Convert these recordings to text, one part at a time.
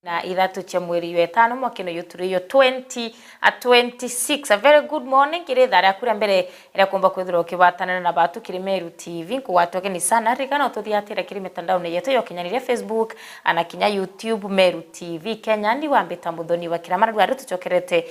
Na ithatu cia mweri wa ĩtano mwaka ĩno yũtũrĩio 2026. A very good morning kiri thaa rĩaku rĩa mbere ĩrĩa kumba kwithirwo ũkĩwatanĩra na batu kiri Meru TV nkuwatwageni sana. Ririkana ũtũthiatĩra kiri mitandao-inĩ yetu ya ũkinyanĩria, Facebook ana kinya YouTube, Meru TV Kenya. Ndi wambĩta Muthoni wa Kiramara rĩu tũcokerete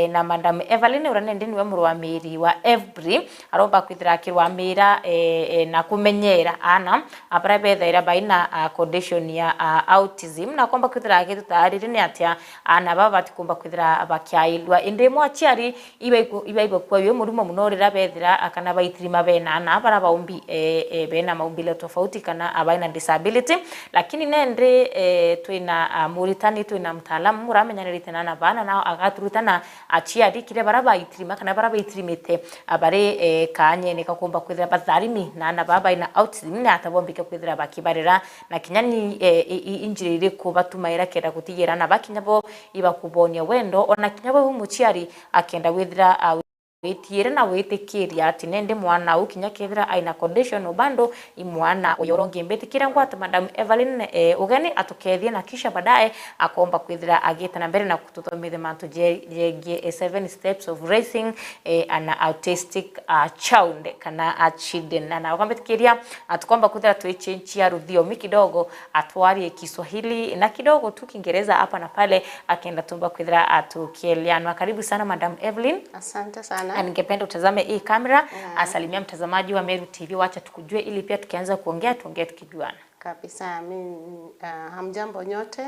na Madam Evelyn ũrĩa nendi niwe mũrũamĩrĩri wa Every aromba kwithira akĩrwamĩra na kũmenyera ana abaria bethaira baina condition ya autism na komba kwithira agĩtũtarĩria nĩ atĩa ana baba batikumba kwithira bakiailwa indi mwachiari iba ibakua yo mũrumo mũno rĩrĩa bethira kana baitirima bena ana bara baumbi bena maumbile tofauti kana abaina disability. Lakini nende twina muritani, twina mtaalamu muramenyanĩrĩte na bana na agaturutana achiari kire bara baitirima kana bara baitirimite abare kanyene kakumba kwithira batharimi na ana baba ina autism na atabombike kwithira bakibarira na kinyani injira iriku batumaira kenda gutigira na bakinya bo ibakubonia wendo ona kinya bo muchiari akenda gwithira witiire na witikiria ati nende mwana au kinya kethira aina condition obando imwana uyorongi mbitikira ngwata Madam Evelyn ugeni atukethie na kisha baadaye akomba kwithira agita na mbere na kututhomithia mantu jegie seven steps of raising an autistic child kana a children na wakambitikiria atukomba kwithira twichinchia ruthiomi kidogo atwarie Kiswahili na kidogo tu Kiingereza hapa na pale akenda tumba kwithira atukielianwa. Karibu sana, Madam Evelyn. Asante sana. Na ningependa utazame hii kamera, asalimia mtazamaji wa Meru TV, wacha tukujue ili pia tukianza kuongea tuongee tukijuana. Kabisa mi hamjambo nyote.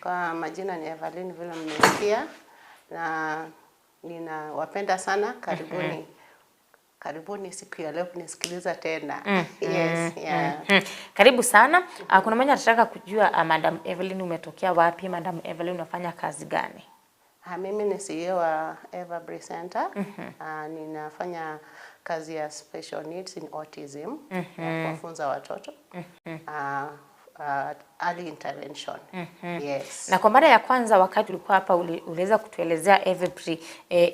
Kwa majina ni Evelyn vile mmesikia, na ninawapenda sana. Karibuni, karibuni siku ya leo kunisikiliza tena. Yes, yeah. Karibu sana. Kuna mwenye anataka kujua, Madam Evelyn, umetokea wapi? Madam Evelyn, unafanya kazi gani? Mimi ni CEO wa Everbree Center. Ninafanya kazi ya special needs in autism, ya kuwafunza watoto early intervention. Yes. Na kwa mara ya kwanza wakati ulikuwa hapa uliweza kutuelezea Everbree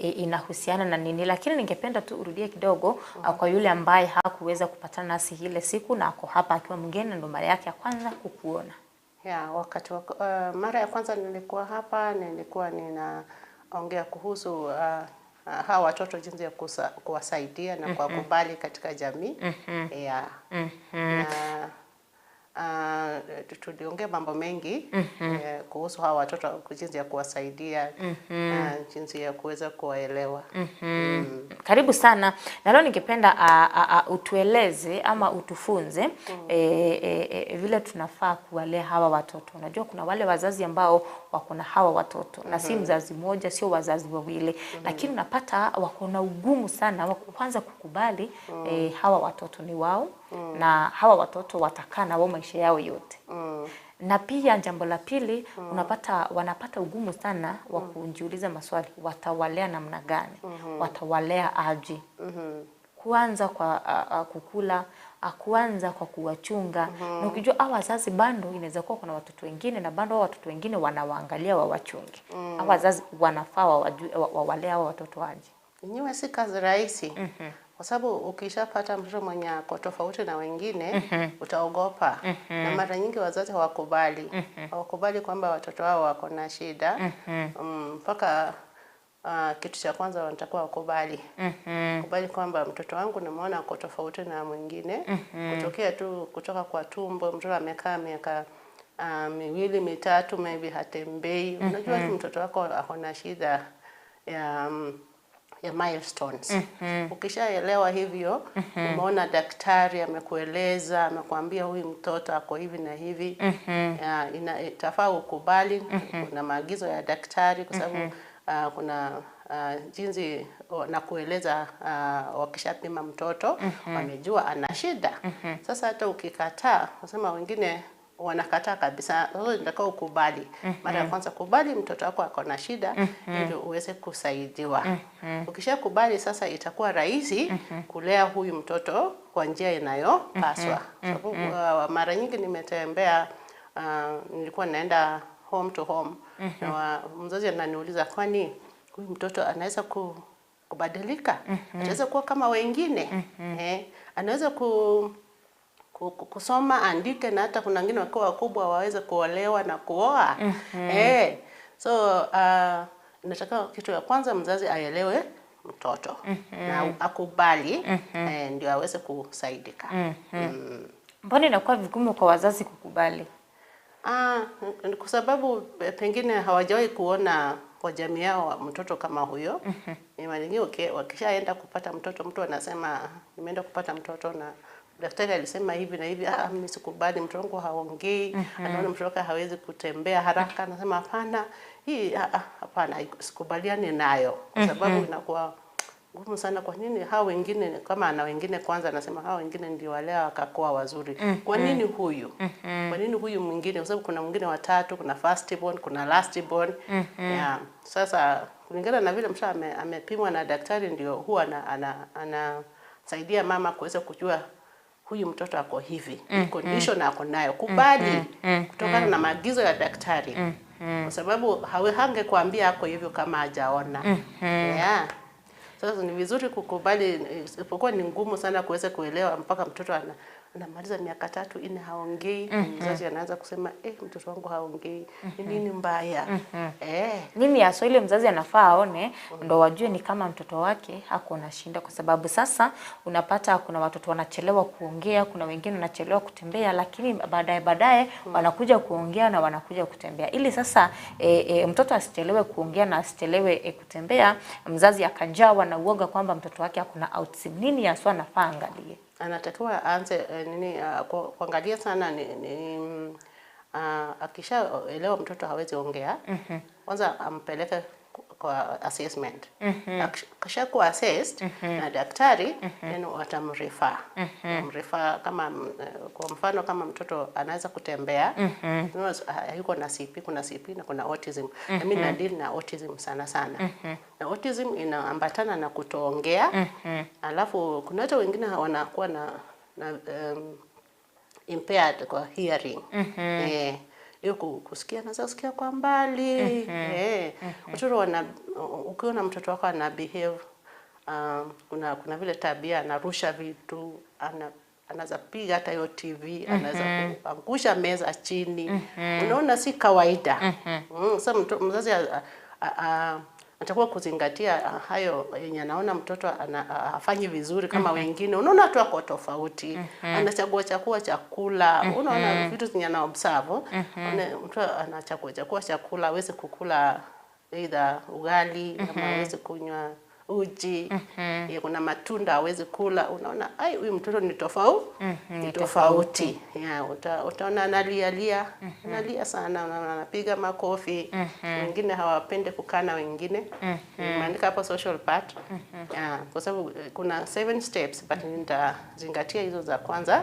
inahusiana na nini, lakini ningependa tu urudie kidogo kwa yule ambaye hakuweza kupatana nasi ile siku na ako hapa akiwa mgeni na ndo mara yake ya kwanza kukuona. Yeah, wakati mara ya kwanza nilikuwa hapa nilikuwa ninaongea kuhusu hawa watoto, jinsi ya kuwasaidia na kuwakubali katika jamii. Yeah. Na tuliongea mambo mengi kuhusu hawa watoto, jinsi ya kuwasaidia na jinsi ya kuweza kuwaelewa. Karibu sana. Na leo ningependa utueleze ama utufunze vile tunafaa kuwalea hawa watoto. Unajua kuna wale wazazi ambao wako na hawa watoto na si mzazi mmoja, sio wazazi wawili, lakini unapata wako na ugumu sana wa kwanza kukubali hawa watoto ni wao na hawa watoto watakaa na wao maisha yao yote. Na pia jambo la pili, unapata wanapata ugumu sana wa kujiuliza maswali, watawalea namna gani, watawalea aje, kuanza kwa kukula, kuanza kwa kuwachunga. Na ukijua hawa wazazi bado inaweza kuwa kuna watoto wengine na bado hao watoto wengine wanawaangalia wawachunge. Hawa wazazi wanafaa wawalee hawa watoto aje? Yenyewe si kazi rahisi, kwa sababu ukishapata mtoto mwenye ako tofauti na wengine, utaogopa. Na mara nyingi wazazi hawakubali kwamba watoto wao wako na shida mpaka kitu cha kwanza wanatakiwa wakubali kubali kwamba mtoto wangu namuona ako tofauti na mwingine kutokea tu kutoka kwa tumbo. Mtoto amekaa miaka 2, 3, maybe hatembei, unajua tu mtoto wako ako na shida ya milestones. Ukishaelewa hivyo, umeona daktari amekueleza, amekwambia huyu mtoto ako hivi na hivi, itafaa ukubali. Kuna maagizo ya daktari kwa sababu kuna jinsi na kueleza wakishapima mtoto wamejua ana shida. Sasa hata ukikataa, unasema wengine wanakataa kabisa. Sasa inatakiwa ukubali. Mara ya kwanza kubali mtoto wako ako na shida ili uweze kusaidiwa. Ukishakubali sasa itakuwa rahisi kulea huyu mtoto kwa njia inayopaswa. Sababu mara nyingi nimetembea, nilikuwa naenda home to home na mzazi ananiuliza, "Kwani huyu mtoto anaweza kubadilika? Anaweza kuwa kama wengine? Anaweza ku kusoma, andike, na hata kuna wengine wakiwa wakubwa waweze kuolewa na kuoa. So nataka kitu ya kwanza mzazi aelewe mtoto na akubali, ndio aweze kusaidika. Mbona inakuwa vigumu kwa wazazi kukubali? Kwa sababu pengine hawajawahi kuona kwa jamii yao mtoto kama huyo. Mara nyingi wakishaenda kupata mtoto, mtu anasema nimeenda kupata mtoto na daktari alisema hivi na hivi, mimi sikubali, mtoto wangu haongei, anaona mtoto wake hawezi kutembea haraka, anasema hapana, hii hapana, sikubaliani nayo, kwa sababu inakuwa ngumu sana. Kwa nini hao wengine, kama ana wengine kwanza, anasema hao wengine ndio wale wakakoa wazuri, kwa nini huyu? Kwa nini huyu mwingine? Kwa sababu kuna mwingine watatu, kuna first born, kuna last born. Yeah. Sasa kulingana na vile mtoto amepimwa na daktari, ndio huwa anasaidia mama kuweza kujua huyu mtoto ako hivi, condition ako nayo, kubali kutokana na maagizo ya daktari. Kwa sababu hangekuambia ako hivyo kama hajaona. Yeah. Sasa ni vizuri kukubali, isipokuwa ni ngumu sana kuweza kuelewa mpaka mtoto anamaliza miaka 3 4 haongei. Mzazi anaanza kusema mtoto wangu haongei, ni nini mbaya? Nini hasa ile mzazi anafaa aone ndo wajue ni kama mtoto wake hako na shinda? Kwa sababu sasa unapata kuna watoto wanachelewa kuongea, kuna wengine wanachelewa kutembea, lakini baadaye wanakuja kuongea na wanakuja kutembea. Ili sasa mtoto asichelewe kuongea na asichelewe kutembea, mzazi akajawa na uoga kwamba mtoto wake hakuna autism. Nini hasa anafaa angalie? Anatakiwa aanze kuangalia sana akishaelewa mtoto hawezi ongea, kwanza ampeleke kwa assessment. Akishakuwa assessed na daktari, then watamrefer. Mrefer kama kwa mfano kama mtoto anaweza kutembea, yuko na CP, kuna CP na kuna autism. Mimi na deal na autism sana sana. Na autism inaambatana na kutoongea. Alafu kuna hata wengine wanakuwa na impaired kwa hearing. Hiyo kusikia, anaweza kusikia kwa mbali. Watoto ukiona mtoto wako ana behave, kuna vile tabia, anarusha vitu, anaweza piga hata hiyo TV, anaweza kuangusha meza chini. Unaona si kawaida. Sasa mzazi atakuwa kuzingatia hayo yenye anaona mtoto hafanyi vizuri kama wengine. Unaona tu ako tofauti, anachagua chakula, unaona vitu zenye ana observe. Mtu anachagua chakula, hawezi kukula either ugali ama hawezi kunywa uji, kuna matunda hawezi kula. Unaona ai, huyu mtoto ni tofauti, ni tofauti. Yeah, utaona analia, analia sana, anapiga makofi. Wengine hawapendi kukaa na wengine. Nimeandika hapo social part. Yeah, kwa sababu kuna 7 steps, but nitazingatia hizo za kwanza.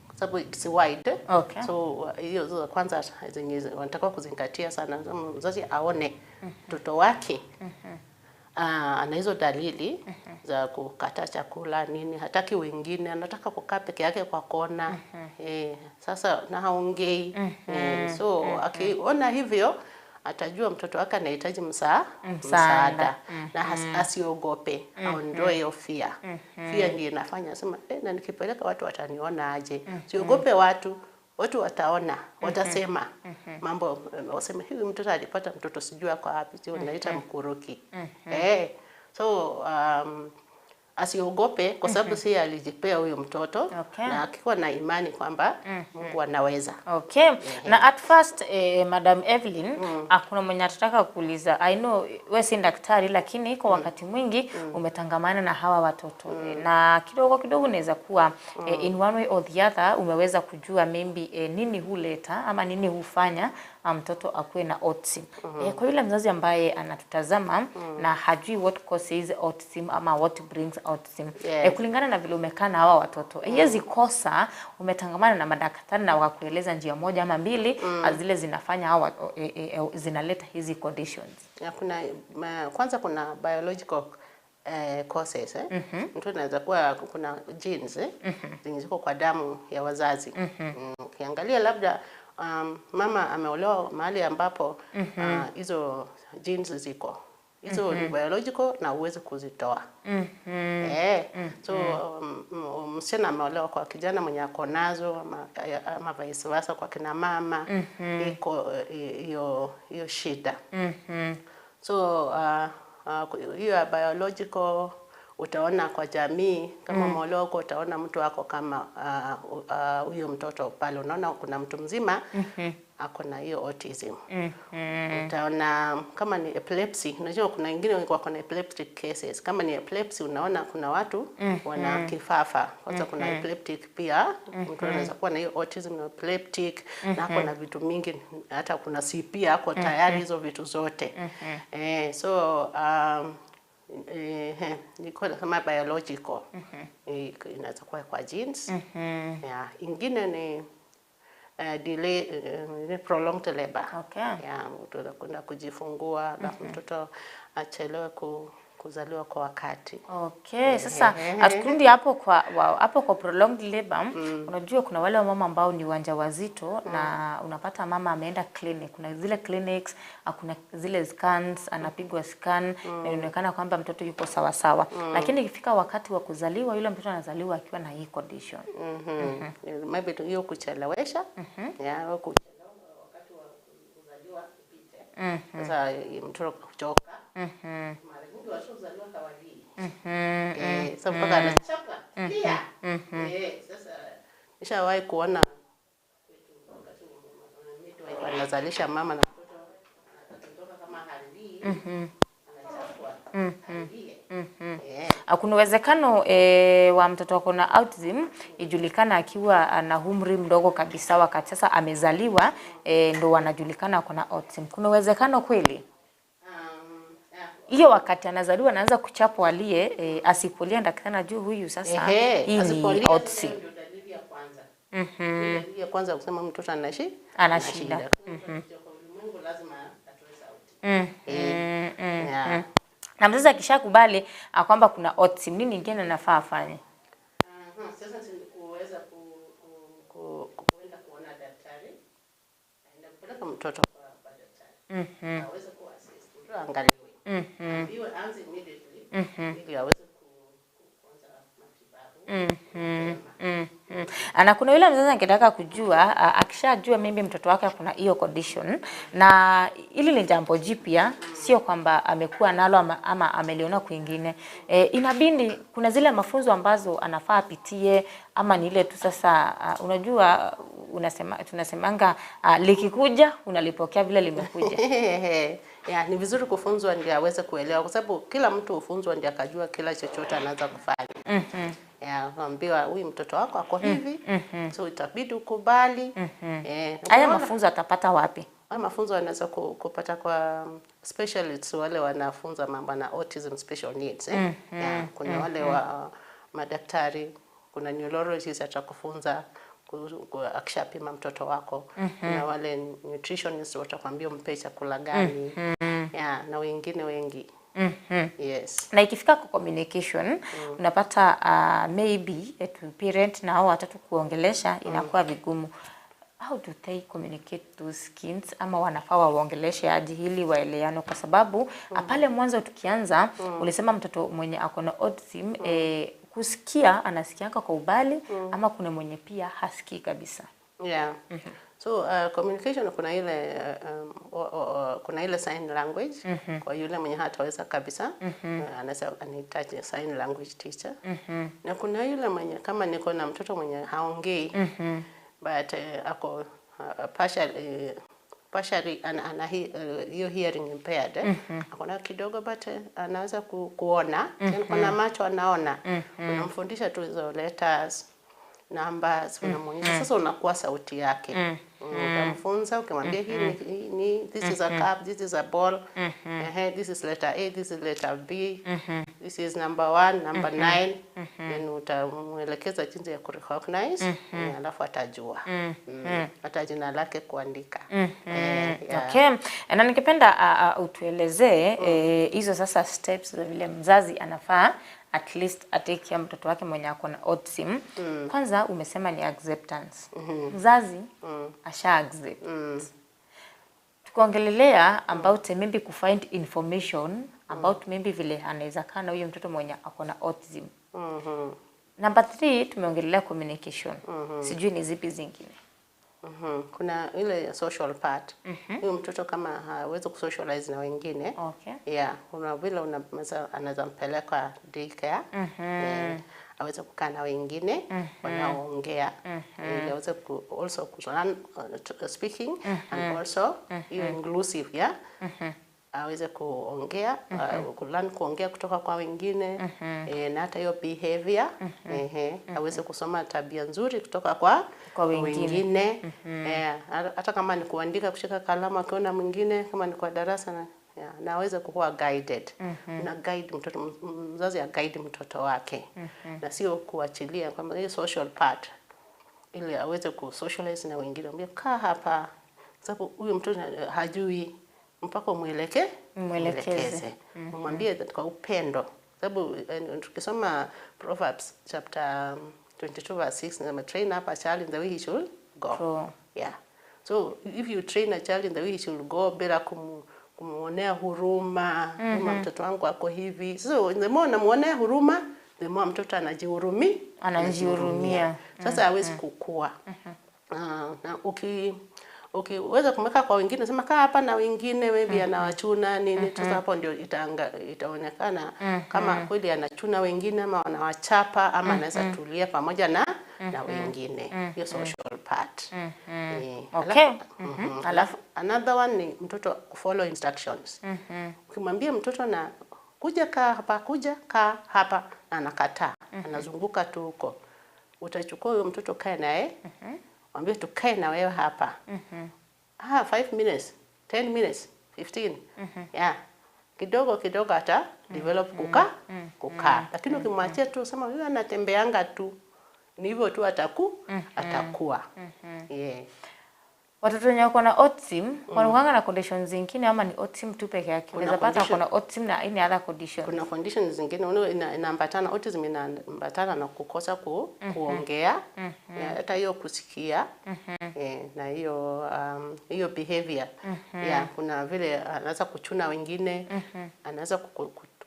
Kwa sababu it's wide. So hizo za kwanza zenye wanataka kuzingatia sana, mzazi aone mtoto wake ana hizo dalili za kukataa chakula nini, hataki wengine, anataka kukaa peke yake kwa kona. Sasa na haongei. So akiona hivyo atajua mtoto wake anahitaji msaada. Na asiogope, aondoe hiyo fear. Fear ndiyo inafanya sema na nikipeleka watu wataniona aje. Siogope watu. Watu wataona, watasema mambo, waseme huyu mtoto alipata mtoto sijui kwa wapi, sio naita mkuruki. So asiogope kwa sababu si alijipea huyu mtoto. Na akikuwa na imani kwamba Mungu anaweza. Na at first Madam Evelyn, hakuna mwenye atataka kuuliza. I know wewe si daktari, lakini kwa wakati mwingi umetangamana na hawa watoto. Na kidogo kidogo unaweza kuwa in one way or the other umeweza kujua maybe nini huleta ama nini hufanya mtoto akuwe na autism. Kwa yule mzazi ambaye anatutazama na hajui what causes autism ama what brings autism, kulingana na vile umekaa na hawa watoto, haiwezi kosa umetangamana na madaktari na wakakueleza njia moja ama mbili zile zinafanya hawa zinaleta hizi conditions. Kuna kwanza kuna biological causes. Mtu anaweza kuwa kuna genes zenye ziko kwa damu ya wazazi. Ukiangalia labda mama ameolewa mahali ambapo hizo genes ziko. Hizo ni biological na uweze kuzitoa. So msichana ameolewa kwa kijana mwenye ako nazo, ama vice versa kwa kina mama, iko hiyo shida. So hiyo ya biological utaona kwa jamii kama umeolewa huko, utaona mtu ako kama huyo mtoto pale, unaona kuna mtu mzima ako na hiyo autism. Utaona kama ni epilepsy, unajua kuna wengine wako na epileptic cases. Kama ni epilepsy, unaona kuna watu wana kifafa. Kwanza kuna epileptic pia, mtu anaweza kuwa na hiyo autism na epileptic na ako na vitu mingi, hata kuna CP ako tayari hizo vitu zote. So nilikuwa nasema biological inaweza kuwa kwa genes. Yeah. Ingine ni delay, ni prolonged labor. Yeah, mtu anakwenda kujifungua alafu mtoto achelewe kuzaliwa kwa wakati. Okay, sasa atukirudi hapo kwa hapo kwa prolonged labor, unajua kuna wale wamama ambao ni wajawazito na unapata mama ameenda clinic, kuna zile clinics, kuna zile scans, anapigwa scan na inaonekana kwamba mtoto yuko sawa sawa, lakini ikifika wakati wa kuzaliwa yule mtoto anazaliwa akiwa na hii condition. Maybe tu hiyo kuchelewesha, yeah, hiyo kuchelewa wakati wa kuzaliwa ipite. Sasa mtoto kuchoka. Mara nyingi washozaliwa hawalii. Sasa mpaka anachapa lia. Sasa nishawahi kuona wakati midwife anazalisha mama na mtoto anatoka kama halii, anachapwa alie. Kuna uwezekano wa mtoto ako na autism ijulikana akiwa ana umri mdogo kabisa, wakati sasa amezaliwa ndo wanajulikana ako na autism. Kuna uwezekano kweli hiyo wakati anazaliwa anaanza kuchapwa alie, asipolia daktari anajua huyu sasa hii ni Asipolia, autism. ndio dalili ya kwanza. Ndio dalili ya kwanza kusema mtoto Ana shida. Mtoto kwa ulimwengu lazima atoe sauti. Yeah. Na mzazi akishakubali kwamba kuna autism, nini ingine anafaa afanye? Aha, sasa si kuweza kuenda kuona daktari, aende kupeleka mtoto kwa daktari aweze kuassist mtoto, aangaliwe, ambiwe aanze immediately ili aweze kuanza matibabu mapema. Na kuna yule mzazi angetaka kujua, akishajua maybe mtoto wake kuna hiyo condition, na hili ni jambo jipya, sio kwamba amekuwa nalo ama ameliona kwingine. Inabidi kuna zile mafunzo ambazo anafaa apitie, ama ni ile tu sasa, unajua tunasemanga likikuja unalipokea vile limekuja. Yeah, ni vizuri kufunzwa ndio aweze kuelewa, kwa sababu kila mtu hufunzwa ndio akajua kila chochote anaweza kufanya. Yeah, kuambiwa huyu mtoto wako ako hivi, so itabidi ukubali. Haya ukiona- mafunzo atapata wapi? Haya mafunzo anaweza kupata kwa specialists wale wanafunza mambo na autism special needs, eh? Yeah, kuna wale wa madaktari, kuna neurologist atakufunza akishapima mtoto wako. Kuna wale nutritionist watakwambia umpe chakula gani. Yeah, na wengine wengi. Yes. Na ikifika kwa communication, unapata maybe to parent na hao watoto kuongelesha inakuwa vigumu. How do they communicate those kids, ama wanafaa waongeleshe aje ili waeleane? Kwa sababu pale mwanzo tukianza ulisema mtoto mwenye ako na autism kusikia anasikianga kwa ubali, ama kuna mwenye pia hasikii kabisa? Yeah. So communication, kuna ile sign language kwa yule mwenye hataweza kabisa, anaweza anahitaji sign language teacher. Na kuna yule mwenye, kama niko na mtoto mwenye haongei, but ako partially ana hiyo hearing impaired, eh? Ako nayo kidogo, but anaweza kuona. Tena kuna macho anaona, unamfundisha tu hizo letters, numbers, unamwonyesha, sasa unakuwa sauti yake. Utamfunza ukimwambia hii ni this is a cup, this is a ball, ehe, this is letter A, this is letter B, this is number one, number nine. Then utamwelekeza jinsi ya kurecognize, alafu atajua hata jina lake kuandika. Yeah. Okay. Na ningependa utuelezee hizo sasa steps za vile mzazi anafaa at least atake care mtoto wake mwenye ako na autism. Kwanza umesema ni acceptance. Mzazi asha accept. Tukaongelelea about maybe kufind information about maybe vile anaweza kaa na huyo mtoto mwenye ako na autism. Number 3 tumeongelelea communication. Sijui ni zipi zingine. Kuna ile social part. Huyu mtoto kama hawezi kusocialize na wengine. Yeah, kuna vile anaweza mpeleka daycare. Aweze kukaa na wengine wanaoongea. Ili aweze also learn speaking and also hiyo inclusive, yeah. Aweze kuongea, kulearn kuongea kutoka kwa wengine, na hata hiyo behavior, aweze kusoma tabia nzuri kutoka kwa wengine. Wengine. Hata kama ni kuandika, kushika kalamu akiona mwingine, kama ni kwa darasa na, yeah, na aweze kuwa guided. Una guide mtoto, mzazi a guide mtoto wake. Na sio kuachilia kwamba hiyo social part ili aweze kusocialize na wengine, mwambie kaa hapa, sababu huyu mtoto hajui mpaka umweleke Mwelekeze. Umwambie that kwa upendo, sababu tukisoma Proverbs chapter 22 verse 6 inasema, "Train up a child in the way he should go." True. Yeah, so if you train a child in the way he should go bila kumuonea huruma, kama mtoto wangu ako hivi, so the more namuonea huruma, the more mtoto anajihurumi Anajihurumia. Sasa hawezi kukua. Na ukiweza kumweka kwa wengine, sema kaa hapa na wengine, maybe anawachuna nini. Sasa hapo ndio itaonekana kama kweli anachuna wengine ama anawachapa ama anaweza tulia pamoja na wengine. Hiyo social part. Alafu another one ni mtoto kufollow instructions. Ukimwambia mtoto na kuja kaa hapa, kuja kaa hapa, na anakataa, anazunguka tu huko, utachukua huyo mtoto kae naye, mwambie tukae na wewe hapa 5 minutes, 10 minutes, 15, yeah, kidogo kidogo ata develop kukaa. Lakini ukimwachia tu, sema huyu anatembeanga tu, ni hivyo tu atakuwa, yeah. Watoto wenye wako na autism wanakuanga na conditions zingine ama ni autism tu peke yake? Kuna Unaweza pata wako condition- na autism na any other condition. Kuna conditions zingine unaona inaambatana, autism inaambatana na kukosa kuongea, hata hiyo kusikia, na hiyo hiyo behavior, yeah, kuna vile anaweza kuchuna wengine, anaweza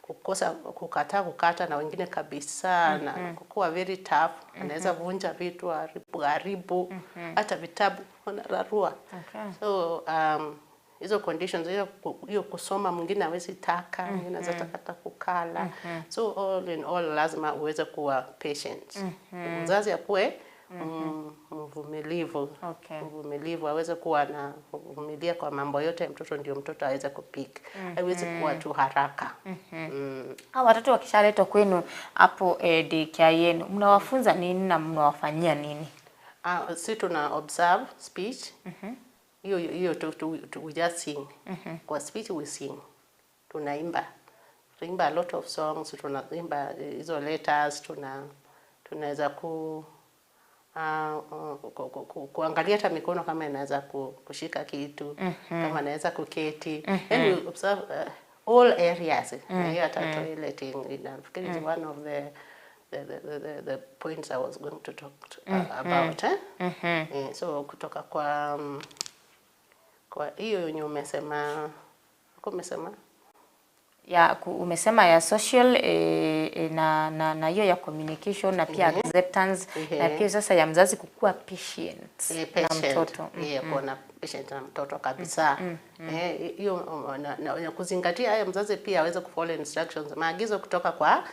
kukosa kukataa kukata na wengine kabisa na kukuwa very tough, anaweza vunja vitu, haribu haribu hata vitabu anararua. So hizo conditions, hiyo kusoma, mwingine hawezi taka, mwingine anaweza taka hata kukala. So all in all lazima uweze kuwa patient, mzazi akuwe mvumilivu, mvumilivu, aweze kuwa na kuvumilia kwa mambo yote ya mtoto, ndio mtoto aweze kupick, haiwezi kuwa tu haraka. Hawa watoto wakishaletwa kwenu hapo daycare yenu, mnawafunza nini na mnawafanyia nini? Ah, si tuna observe speech hiyo hiyo tu, we just sing. Kwa speech we sing, tunaimba a lot of songs, tunaimba hizo letters, tunaweza kuangalia hata mikono kama inaweza kushika kitu, kama anaweza kuketi. Yani we observe all areas. Na hiyo hata toileting, nafikiri is one of the points I was going to talk about, eh? So kutoka kwa hiyo yenye umesema, uko umesema Ya umesema ya social na hiyo ya communication na pia acceptance na pia sasa ya mzazi kukua patient na patient. mtoto. Kuwa na patient na mtoto kabisa. Hiyo na kuzingatia hayo, mzazi pia aweze kufollow instructions, maagizo kutoka kwa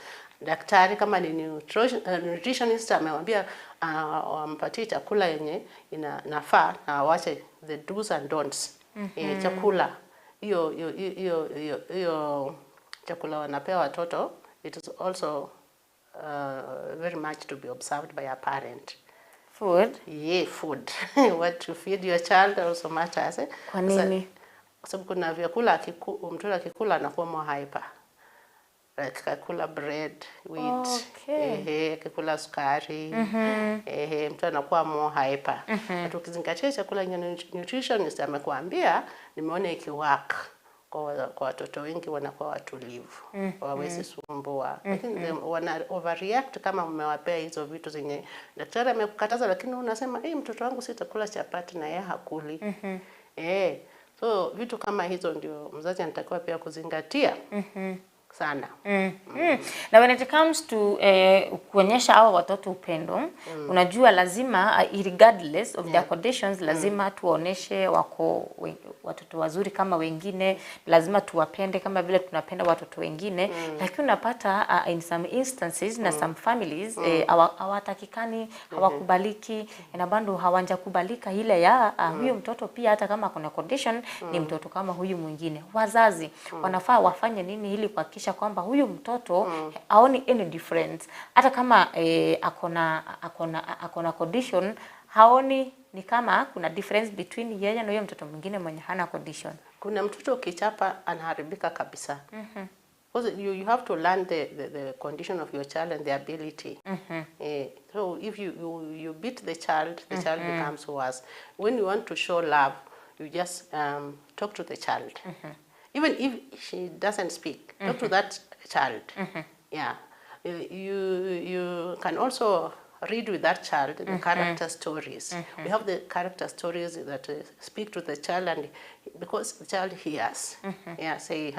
daktari. Kama ni nutritionist amewambia wampatie chakula yenye ina nafaa na awache the do's and don'ts. Chakula hiyo chakula wanapewa watoto, it is also very much to be observed by a parent. Food. Yeah, food. What to feed your child also matters, eh? Kwa nini? Kwa sababu kuna vyakula mtoto akikula anakuwa more hyper. Like akikula bread, wheat, akikula sukari, mtu anakuwa more hyper. But ukizingatia chakula yenye nutritionist amekuambia, nimeona ikiwork kwa watoto wengi, wanakuwa watulivu, hawawezi sumbua. Lakini wana overreact kama mmewapea hizo vitu zenye daktari amekukataza, lakini unasema, "Hey, mtoto wangu sitakula chapati na yeye hakuli." So vitu kama hizo ndio mzazi anatakiwa pia kuzingatia sana. Na when it comes to kuonyesha hawa watoto upendo, unajua lazima regardless of their conditions, lazima tuwaoneshe wako watoto wazuri kama wengine, lazima tuwapende kama vile tunapenda watoto wengine. Lakini unapata in some instances na some families hawatakikani, hawakubaliki na bado hawajakubalika ile ya huyu mtoto pia hata kama kuna condition ni mtoto kama huyu mwingine. Wazazi wanafaa wafanye nini ili kuhakikisha kwamba huyu mtoto haoni any difference, hata kama akona condition, haoni ni kama kuna difference between yeye na huyo mtoto mwingine mwenye hana condition? Kuna mtoto ukichapa anaharibika kabisa. Because you have to learn the condition of your child and the ability. So if you beat the child, the child becomes worse. When you want to show love, you just talk to the child. Even if she doesn't speak, talk to that child. Yeah. You can also read with that child the character stories. We have the character stories that speak to the child, and because the child hears, yeah, say,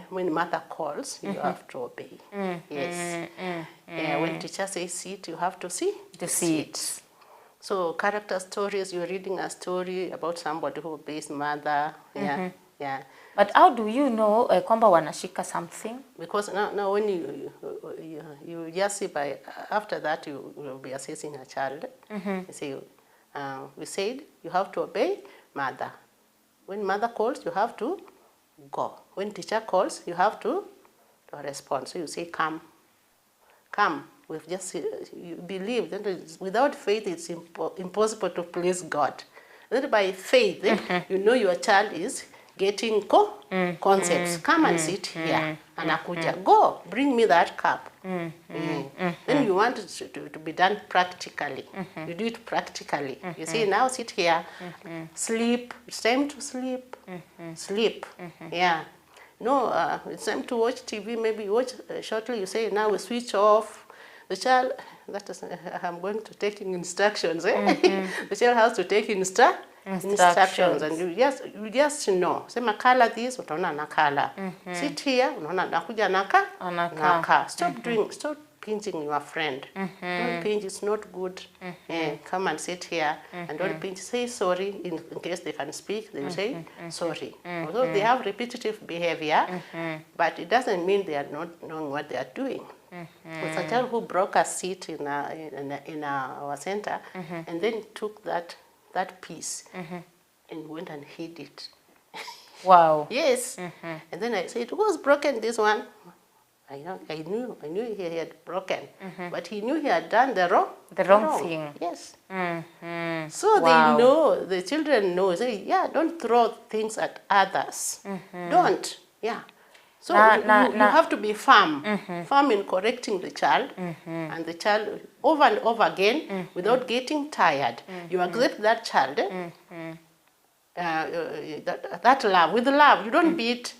when mother calls, you have to obey. Yes. Yeah, when teacher says sit, you have to see. To sit. So character stories, you're reading a story about somebody who obeys mother. Yeah. Yeah. But how do you know kwamba wanashika something? Because now when you just see by after that you will be assessing a child. You say, we said you have to obey mother. When mother calls, you have to go. When teacher calls, you have to respond. So you say, come, come. We've just you believe. Then without faith, it's impossible to please God. Then by faith, you know your child is getting concepts. Come and sit here. Anakuja. Go, bring me that cup. Then you want it to be done practically. You do it practically. You say, now sit here, sleep. It's time to sleep. Sleep. Yeah. No, it's time to watch TV. Maybe you watch shortly. You say, now we switch off. The child, that is, I'm going to take instructions. Eh? The child has to take instructions, and you just know. Sema color this, utaona nakala. Sit here, unaona nakuja naka. Stop doing, stop pinching your friend. Don't pinch, it's not good. Come and sit here and don't pinch. Say sorry in case they can speak. They will say sorry. Although they have repetitive behavior, but it doesn't mean they are not knowing what they are doing. There's a child who broke a seat in our center, and then took that piece and went and hid it. Wow. Yes. And then I said, who's broken this one? I knew he had broken, but he knew he had done the wrong thing. Yes. So wow. They know, the children know. Say, yeah, don't throw things at others. Don't. Yeah. So you have to be firm, firm in correcting the child, and the child over and over again without getting tired. You accept that child, that love, with love. You don't beat.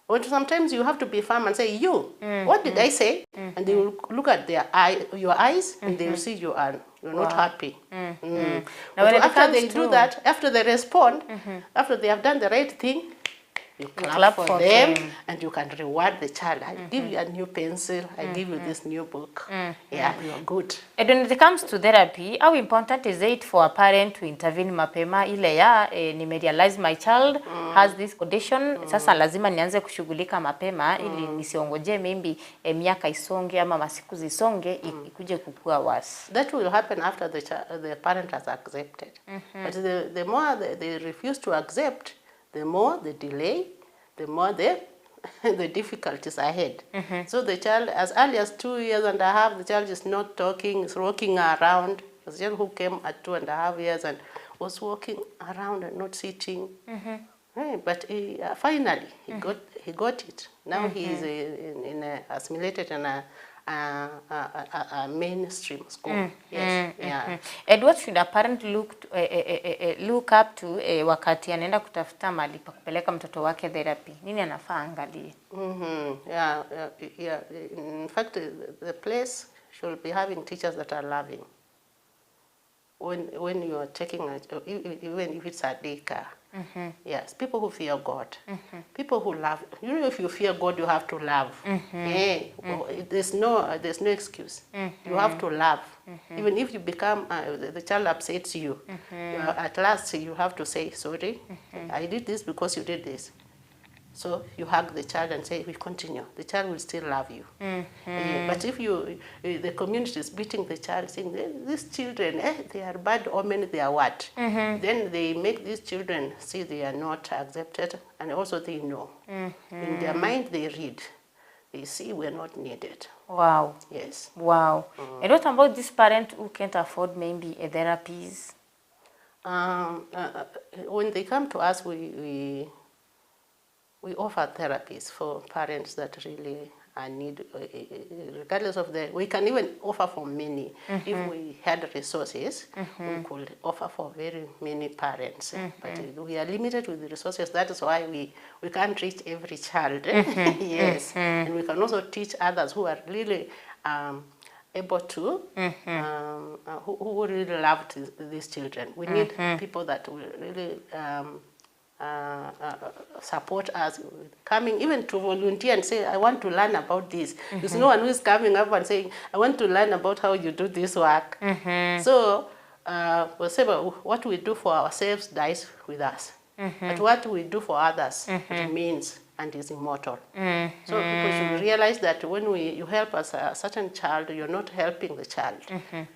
But sometimes you have to be firm and say, you, what did I say? And they will look at your eyes, and they will see you're not happy. Now, but after they do that, after they respond, after they have done the right thing, you clap for them, and you can reward the child. I give you a new pencil, I give you this new book. Yeah, you are good. And when it comes to therapy, how important is it for a parent to intervene mapema ile ya nimerealize my child has this condition, sasa lazima nianze kushughulika mapema ili nisiongoje maybe miaka isonge ama masiku zisonge ikuje kukua worse. That will happen after the parent has accepted. But the more they refuse to accept, the more the delay, the more the difficulties ahead. So the child, as early as 2.5 years, the child is not talking, is walking around. The child who came at 2.5 years and was walking around and not sitting. Hey, but he, finally, he got it. Now he is assimilated in a mainstream school. Yes. Yeah. And what should a parent look up to wakati anaenda kutafuta mahali pa kupeleka mtoto wake therapy? Nini anafaa angalie? Yeah, yeah. In fact, the place should be having teachers that are loving. When you are taking, even if it's a daycare, yes, people who fear God, people who love. You know, if you fear God, you have to love. Well, there's no excuse. You have to love. Even if you become the child upsets you, at last you have to say sorry. I did this because you did this. So you hug the child and say, we continue. The child will still love you. But if you, the community is beating the child, saying, these children, they are bad omen, they are what? Then they make these children see they are not accepted, and also they know. In their mind, they read. They see we're not needed. Wow. Yes. Wow. And what about this parent who can't afford maybe a therapies? When they come to us, we offer therapies for parents that really are need, regardless of the, we can even offer for many. If we had resources, we could offer for very many parents. But we are limited with the resources. That is why we can't reach every child. Yes. And we can also teach others who are really able to, who really love these children. We need people that will really support us coming even to volunteer and say, I want to learn about this. There's no one who is coming up and saying, I want to learn about how you do this work. So we'll say, well, what we do for ourselves dies with us. But what we do for others remains and is immortal. So people should realize that when you help a certain child, you're not helping the child.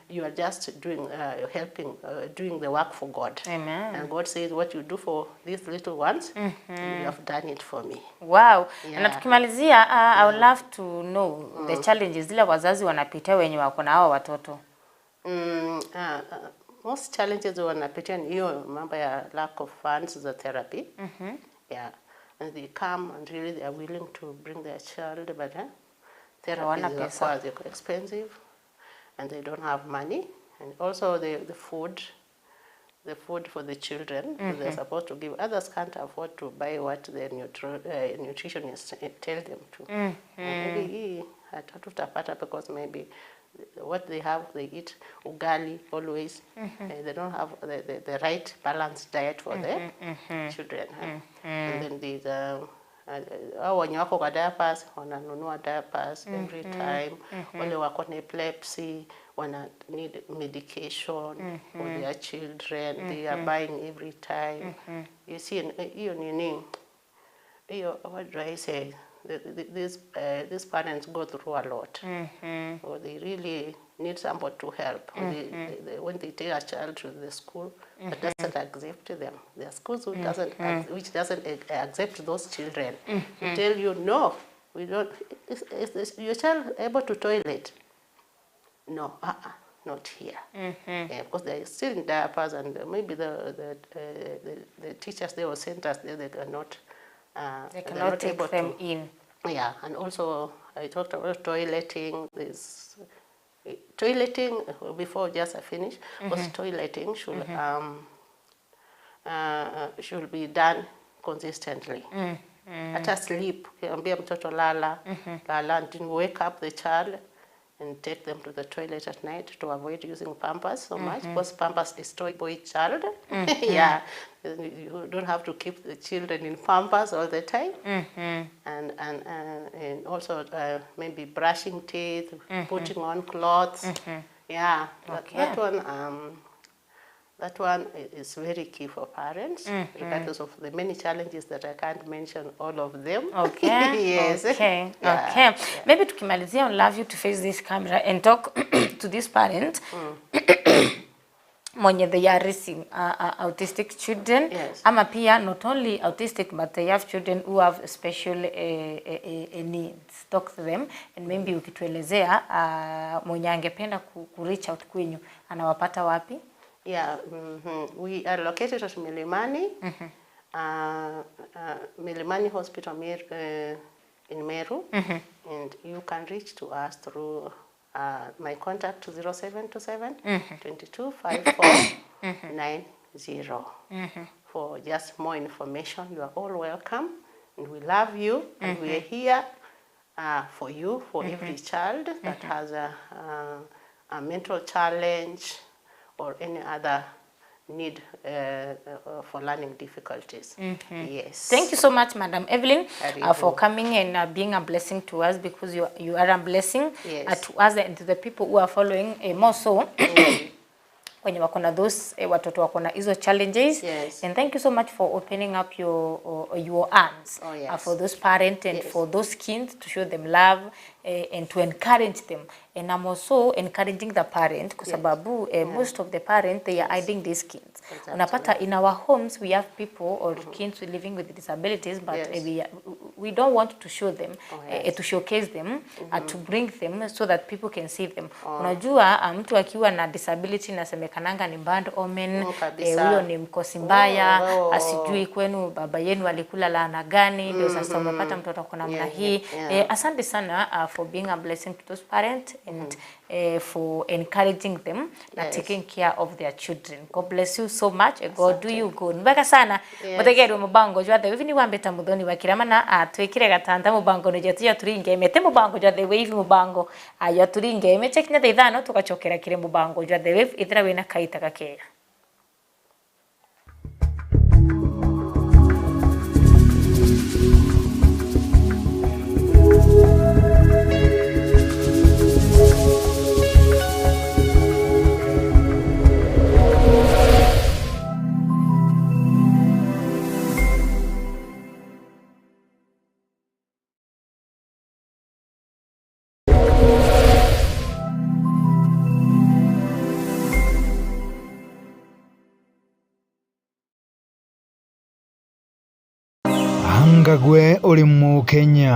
You are just doing doing the work for God. Amen. And God says, what you do for these little ones, you have done it for me. Wow. Yeah. Na tukimalizia, I would love to know the challenges zile wazazi wanapitia wenye wako na hawa watoto. Most challenges wanapitia ni hiyo mambo ya lack of funds za therapy. Yeah. And they come and really they are willing to bring their child, but therapy is quite expensive, and they don't have money. And also the food for the children they're supposed to give. Others can't afford to buy what the nutritionists tell them to. Maybe hatutapata because maybe what they have, they eat ugali always. They don't have the right balanced diet for their children. And then there's wenye wako kwa diapers, wananunua diapers every time. Wale wako na epilepsy, wana need medication for their children. They are buying every time. You see, hiyo nini, hiyo, what do I say? These parents go through a lot. Or they really need somebody to help. When they take a child to the school that doesn't accept them, there are schools who which doesn't accept those children. They tell you, no, we don't. Is your child able to toilet? No, not here. Yeah, because they are still in diapers, and maybe the teachers they were sent us there, they cannot. They cannot take them in. Yeah, and also I talked about toileting. This toileting before just I finish was toileting should should be done consistently. Hata sleep, ukiambia mtoto lala, lala, and wake up the child and take them to the toilet at night to avoid using Pampers so much, because Pampers destroy boy child. Yeah, you don't have to keep the children in Pampers all the time. And also maybe brushing teeth, putting on clothes. Yeah, that one. That one is very key for parents, regardless of the many challenges that I can't mention all of them. Okay. Yes. Okay. Yeah. Okay. Maybe tukimalizia, I would love you to face this camera and talk to this parent. Mwenye they are raising autistic children. Yes. Ama pia not only autistic, but they have children who have special needs. Talk to them and maybe ukituelezea mwenye angependa ku reach out kwenyu anawapata wapi? Yeah, we are located at Milimani, Milimani Hospital in Meru, and you can reach to us through my contact 0727 22 54 90. For just more information, you are all welcome, and we love you, and we are here for you, for every child that has a mental challenge, or any other need for learning difficulties. Yes. Thank you so much, Madam Evelyn, for Karibu. coming and being a blessing to us, because you are a blessing Yes. to us and to the people who are following, more so wenye wako na those watoto wako na hizo challenges. Yes. And thank you so much for opening up your arms Oh, yes. for those parents and Yes. for those kids, to show them love and to encourage them. And I'm also encouraging the parent kwa sababu most of the parents, they are hiding these kids. Exactly. Unapata in our homes we have people or kids living with disabilities, but Yes. we don't want to show them, Oh, yes. to showcase them, to bring them so that people can see them. Unajua, mtu akiwa na disability inasemekananga ni bad omen, Oh, kabisa. huyo ni mkosi mbaya, Oh. asijui kwenu baba yenu alikula laana gani, ndio sasa umepata mtoto ako namna hii. Asante sana for being a blessing to those parents and for encouraging them na taking care of their children. God bless you so much. God do you good. Mbaka sana. Yes. Mutegerwe mubango jwa The Wave ni wambeta muthoni wa kiramana, twikire gatanda mubango ni jetu ya turinge mete mubango jwa The Wave, mubango ya turinge mete kinya thaa 5 tugacokera kire mubango jwa The Wave ithira wina kaita gakeya. Angagwe uri mu Kenya.